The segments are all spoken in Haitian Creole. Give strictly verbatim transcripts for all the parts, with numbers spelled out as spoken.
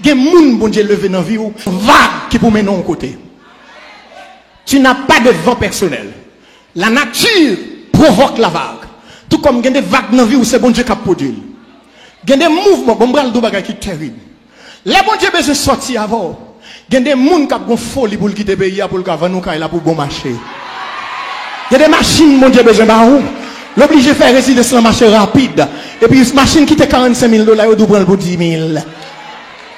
Gen moun Bondye leve nan vi w, vag ki pou mennen w yon kote. Tu n'as pas de vent personnel. La nature provoque la vague. Tout kòm gen de vag nan vi w, se Bondye k ap pwodui l. Gen de mouvman, bon, m pral di w bagay ki terib. Lè Bondye bezwen sòti avè w, gen de moun k ap gon foli pou l kite peyi a, pou l ka vann ou kay la pou bon mache. Gen de machin Bondye bezwen ba ou. L oblije fè rezidans lan mache rapid. Epi machin ki te karannsenk mil dola, yo di w pran l pou dis mil.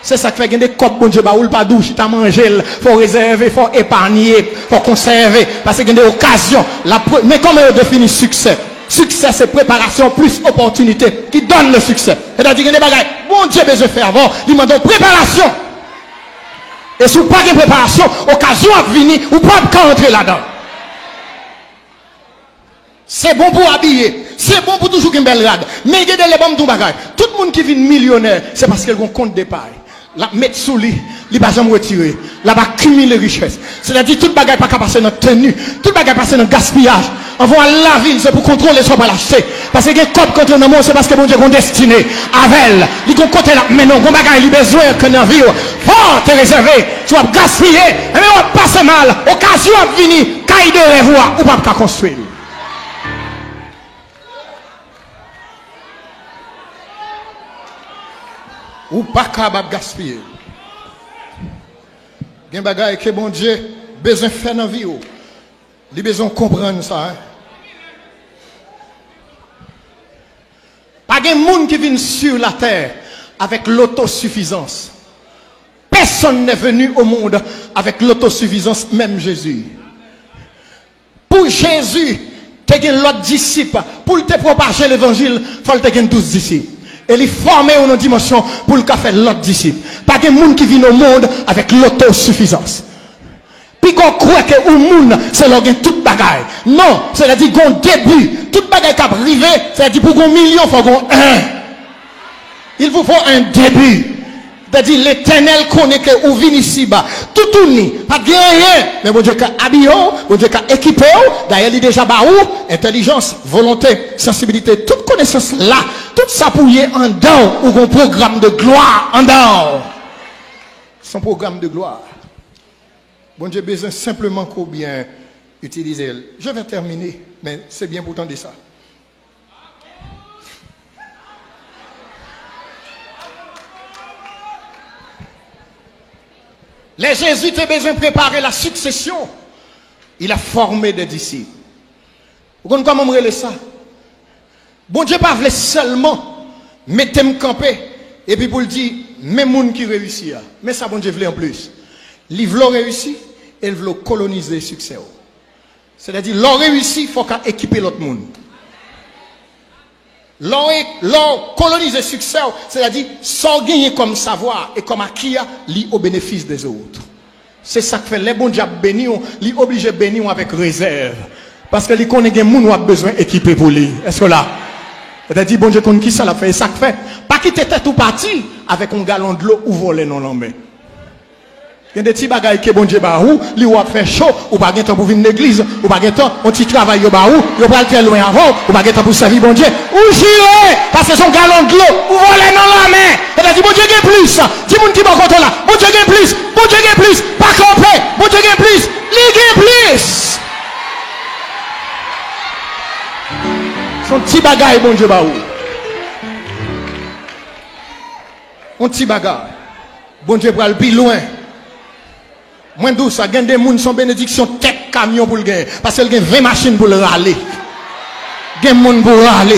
Se sa k fè gen de kòb Bondye ba ou, l pa di w chita manje l. Fò w rezève, fò w epanye, fò w konsève. Paske gen de okazyon. La pre-, men kòman yo defini siksè? Siksè se preparasyon plis opòtinite qui donne le succès. Sètadi gen de bagay Bondye bezwen fè avè w, li mande w preparasyon. E si w pa gen preparasyon, okazyon ap vini, ou p ap ka antre ladan. Se bon pou w abiye, se bon pou toujou gen bèl rad. Men gen de lè, ban m di w bagay, tout moun ki vin milyonè, se paske l gen yon kont depay. L ap met sou li, li pa janm retire. L ap akimile richès. Sètadi tout bagay pa ka pase nan teni, tout bagay pase nan gaspiyaj. Anvan w al lavil, se pou kontwole sa w pral achte. Paske gen kòb k antre nan men w, se paske Bondye gen yon destine avè l. Li gen yon kote l ap mennen w, gen yon bagay li bezwen ke nan vi w. Fò w te rezève, si w ap gaspiye, enben w ap pase mal. Okazyon ap vini, kay de rèv ou a, ou p ap ka konstwi l. Ou pa kapab gaspiye l. Gen bagay ke Bondye bezwen fè nan vi w. Li bezwen w konprann sa, hein. Pa gen moun ki vin sur la terre avec l'autosufisance. Personne n'est venu au monde avec l'autosufisance, même Jésus. Pou Jezi te gen lòt disip, pou l te pwopaje levanjil, fò l te gen douz disip. E li fòme yo nan dimansyon pou l ka fè lòt disip. Pa gen moun ki vin o mond avèk lotosifizans. Piga w kwè ke ou moun, se lè w gen tout bagay. Non, sètadi gen yon debi. Tout bagay k ap rive, sètadi pou gen yon milyon, fò gen yon en. Il vous faut un début. Sètadi, Letènèl konnen ke ou vin isiba toutouni, pa t gen anyen, men Bondye ka abiye w, Bondye ka ekipe w. Dayè, li deja ba ou entèlijans, volonte, sansibilite, tout konesans la, tout sa pou w ye anndan w, ou gen yon pwogram de glwa anndan w. Se yon pwogram de glwa. Bondye bezwen senpleman ke w byen itilize l. Je vais terminer, men se byen pou w tande sa. Lè Jezi te bezwen prepare la succession, il a formé des disciples. Ou konn kòman m rele sa? Bondye pa vle sèlman mete m kanpe epi pou l di, men moun ki reyisi a. Men sa Bondye vle anplis. Li vle w reyisi e l vle w kolonize siksè w. Sètadi, lè w reyisi, fò w ka ekipe lòt moun. Lè w, lè w kolonize siksè w, sètadi, sa w genyen kòm savwa e kòm aki a, li o benefis dèzòt. Se sa k fè, lè Bondye ap beni w, li oblije beni w avèk rezèv. Paske li konnen gen moun w ap bezwen ekipe pou li. Èske w la? Sètadi, Bondye konn kisa l ap fè. E sa k fè, pa kite tèt ou pati avèk yon galon dlo ou vòlè nan lanmè. Gen de ti bagay ke Bondye ba ou, li wè w ap fè cho, ou pa gen tan pou vin legliz, ou pa gen tan, yon ti travay yo ba ou, yo pral trè lwen avè w, ou pa gen tan pou sèvi Bondye. Ou jire, paske se yon galon dlo ou vòlè nan lanmè. Sètadi Bondye gen plis. Di moun ki bò kote w la, Bondye gen plis, Bondye gen plis, pa kanpe, Bondye gen plis, li gen plis. Se yon ti bagay Bondye ba ou. Yon ti bagay. Bondye pral pi lwen. Mwen di w sa, gen de moun se yon benediksyon tèt kamyon pou l genyen, paske l gen ven machin pou l rale. Gen moun pou rale.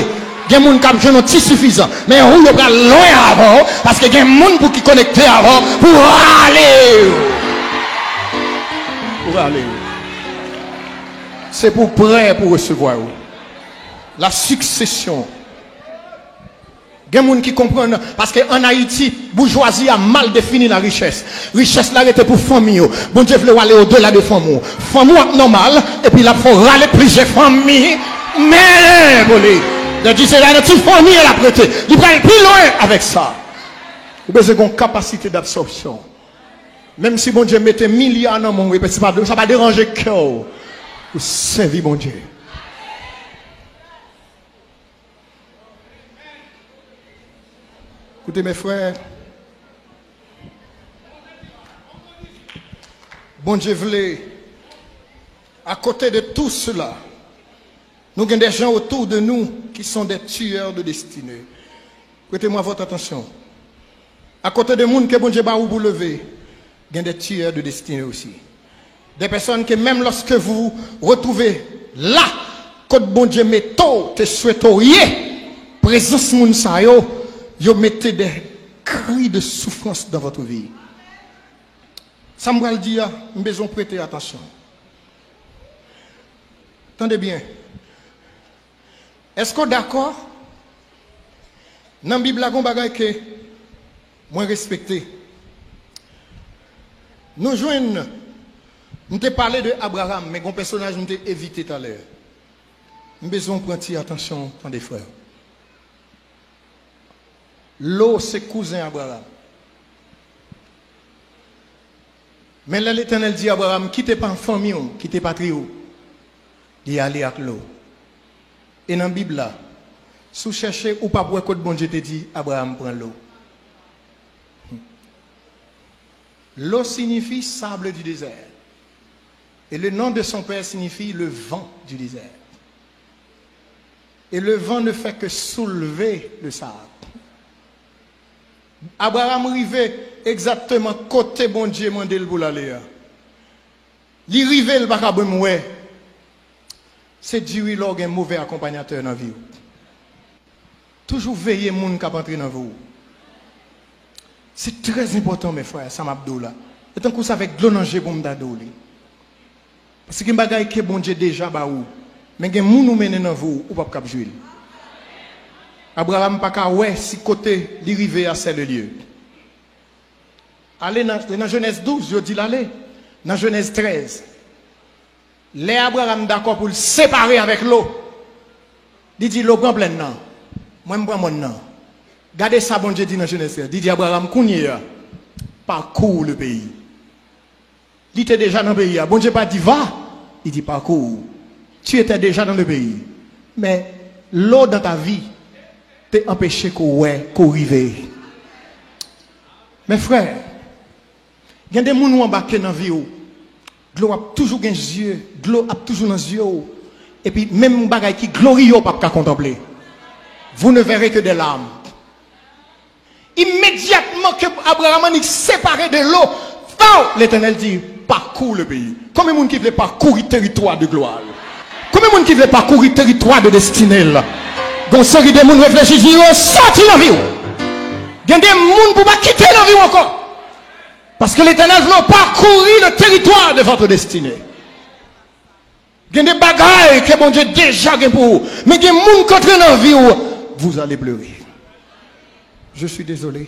Gen moun k ap jwenn yon ti sifizan. Men ou, yo pral lwen avè w, paske gen moun pou ki konekte avè w pou rale w. Pou rale w. Se pou w prè pou resevwa yo. La succession. Gen moun ki konprann, paske ann Ayiti, boujwazi a mal defini larichès. Richès la rete pou fanmi yo. Bondye vle w ale odela de fanmi w. Fanmi w ap nòmal, epi l ap fè w rale plizyè fanmi, men pou li. Sètadi se la nan ti fanmi an l ap rete. Li pral pi lwen avèk sa. Ou bezwen gen yon kapasite dabsòpsyon. Menm si Bondye mete milya nan men w, epi se pa, sa pa deranje kè w pou sèvi Bondye. Koute, mes frères, Bondye vle, à côté de tout cela, nous avons des gens autour de nous qui sont des tueurs de destinée. Prêtez-moi votre attention. À côté de moun ke Bondye ba ou pou leve, gen des tueurs de destinée aussi. Des personnes que même lorsque vous vous retrouvez là, kot Bondye mete w, te swete w ye, prezans moun sa yo, yo mete des cris de souffrance dans votre vie. Sa m pral di a, m bezwen w prete atansyon. Tande byen. Èske w dakò? Nan Bib la, gen yon bagay ke mwen respekte. Nou jwenn, m te pale de Abraram, men gen yon pèsonaj m te evite talè. M bezwen w pran ti atansyon, tande frè. Lo se kouzen Abraram. Men lè Letènèl di Abraram, "Kite pa fanmi w, kite patri w," li ale ak Lo. E nan Bib la, si w chèche, ou p ap wè kot Bondye te di Abraram pran Lo. Lo siyifi sable du désert. Et le nom de son père signifie le vent du désert. Et le vent ne fait que soulever le sable. Abraram rive egzakteman kote Bondye mande l pou l ale a. Li rive, l pa ka menm wè. Se di wi lè w gen move akonpanyatè nan vi w. Toujou veye moun k ap antre nan vi w. Se trè enpòtan, men frè, sa m ap di w la. E tankou se avèk dlo nan je pou m ta di w li. Paske gen bagay ke Bondye deja ba ou. Men gen moun ou mennen nan vi w, ou p ap kab jwi l. Abraram pa ka wè si kote li rive a, c'est le lieu. Ale nan, nan Jenèz douz, yo di l ale. Nan Jenèz trèz, lè Abraram dakò pou l separe avèk Lo, li di Lo, "Pran plèn nan, mwen m pran mòn nan." Gade sa Bondye di nan Jenèz trèz. Li di Abraram, "Kounye a, parcours le pays." Li te deja nan peyi a. Bondye pa di, "Va." Li di, "Parcours." Tu étais déjà dans le pays. Men Lo dans ta vie te anpeche ke w wè ke w rive. Men frè, gen de moun ou anbake nan vi w, dlo ap toujou gen zye, dlo ap toujou nan zye w, epi menm bagay ki gloriye w p ap ka kontanple. Vous ne verrez que des larmes. Imedyatman ke Abraram annik separe de Lo, faw, Letènèl di, "Parcours le pays." Konbyen moun ki vle pakouri teritwa de glwa yo? Konbyen moun ki vle pakouri teritwa de destine l? Gon seri de moun reflechi, di yo, "Sòti nan vi w." Gen de moun pou pa kite nan vi w ankò. Paske Letènèl vle w pakouri le territoire de votre destinée. Gen de bagay ke Bondye deja gen pou ou. Men gen moun k antre nan vi w, vous allez pleurer. Je suis désolé.